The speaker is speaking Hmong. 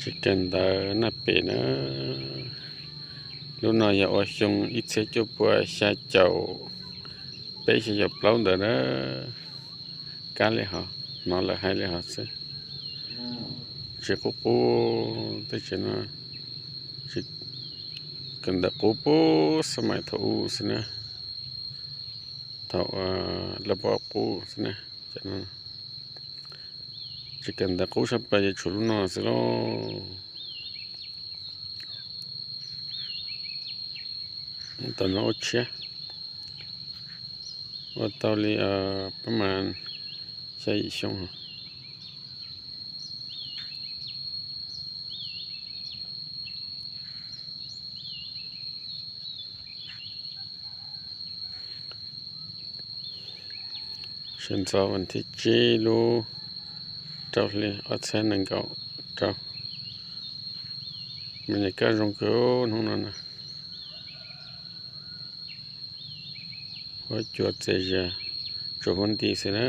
Tsis kawm ntawv naj pem na. Lub no yog ua xyoo ib txhiab cuaj pua xya caum peb xya caum plaub ntawd na. Kab li hov, hnov lawv hais li hov xwb. Tsis qub qub, teb chaws no tsis kawm ntawv qub, puag xab mais thaum ub xwb na, thaum lab pab qub xwb na. Tsis kawm ntawv qub sab plaws yuav tshuav lub no xwb lauj. Tam no ua tshiab, ua tau li pab mas xya yim xyoo. Sawv ntxov vas thib tsib lub rau hli ob txhiab nees nkaum rau. Me nyuam kab zoo kawg hnub no na. Huab cua txias zias, tsuas huab nti xwb na.